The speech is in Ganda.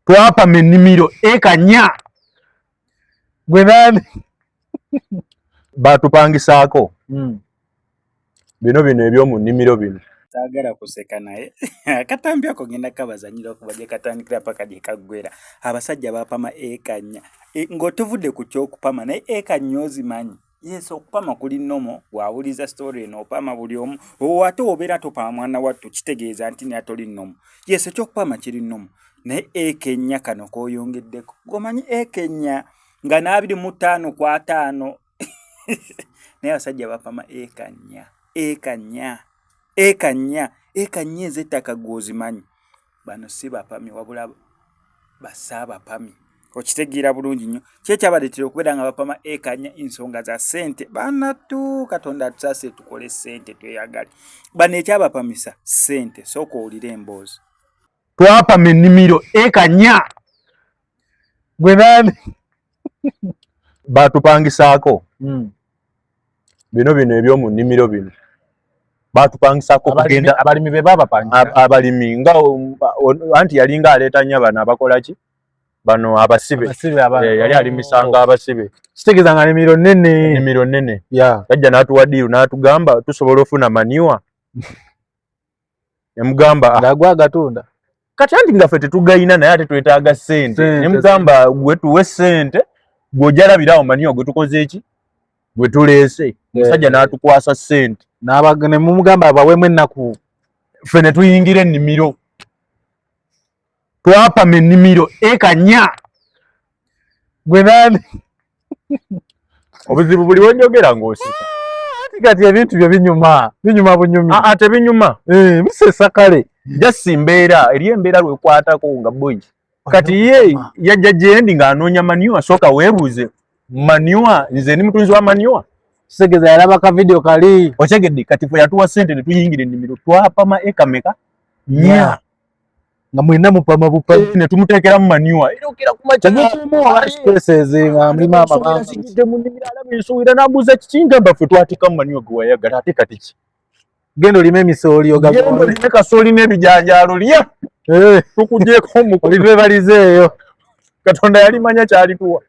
Twapama ennimiro eka 4. Gwe nani? Batupangisaako bino bino ebyomu nnimiro bino. Saagala kuseka, naye akatambi ako ngenda kabazanyira okuva gye katandikira paka gye kaggwera. Abasajja bapama eka 4. Ng'otuvudde ku kyokupama, naye eka 4 ozimanyi? Yes, okupama kuli normal. Bw'awuliza story eno opama buli omu. Ate obeera topama, mwana wattu, kitegeeza nti naye toli normal. Yes, ekyokupama kiri normal, naye eka 4 kano k'oyongeddeko, g'omanyi eka 4 nga n'25 ku 50, naye abasajja bapama eka 4, eka 4, eka 4, eka 4 ez'ettaka, gwe ozimanyi? Bano si bapami, wabula basaabapami. Okitegeera bulungi nnyo ki ekyabaleetera okubeera nga bapama eka 4? Ensonga za ssente. Banattu, Katonda atusaasire, tukole ssente, tweyagale. Bano ekyabapamisa ssente. Sooka owulire emboozi. Twapama ennimiro eka 4. Gwe nani? Batupangisaako bino bino ebyomu nnimiro bino. Batupangisaako kugenda Abalimi be babapangisa? Abalimi nga anti yalinga aleeta nnyo bano abakola ki, bano abasibe. Abasibe aba Yali alimisanga abasibe. Kitegeeza nga nnimiro nnene. Ennimiro nnene. Yajja n'atuwa deal, n'atugamba tusobola ofuna manure. Nemugamba, "Ah, Ng'agwa agatunda. Kati anti nga ffe tetugayina, naye ate twetaaga ssente. Ssente. Nemugamba, gwe tuwe ssente, gw'ojalabirawo manure gwe tukoze eki, gwe tuleese. Omusajja n'atukwasa ssente. Ne mumugamba abaweemu ennaku. Ffe ne tuyingira ennimiro, twapama ennimiro eka 4. Gwe nani? Obuzibu buli wenjogera ng'oseka. Kati ebintu byo binyuma, binyuma bunyumi. Aa, tebinyuma. Bisesa kale. Just mbeera eri, embeera lwekwatako nga boy. Kati ye yajja gyendi ng'anoonya manure. Sooka weebuuze, manure, nze ndi mutunzi wa manure? Kitegeeza yalaba ka video kali. Okyegedde? Kati fe yatuwa ssente ne tuyingira ennimiro, twapama eka meka? 4. Nga mwenna mupama bupami. Ne tumuteekeramu manure era okera ku makya. Temutumu oba spaces nga mulimu amabanga. Zijjudde mu nnimiro, alaba ensowera n'ambuuza kiki. Ngamba, ffe twatekamu manure gwe wayagala, ate kati ki? Genda olime emisooli. Genda ogagole. olime kasooli n'ebijanjaalo, lya, tukugyeko omukono. Olitwebalizeeyo. Katonda yalimanya kyalituwa.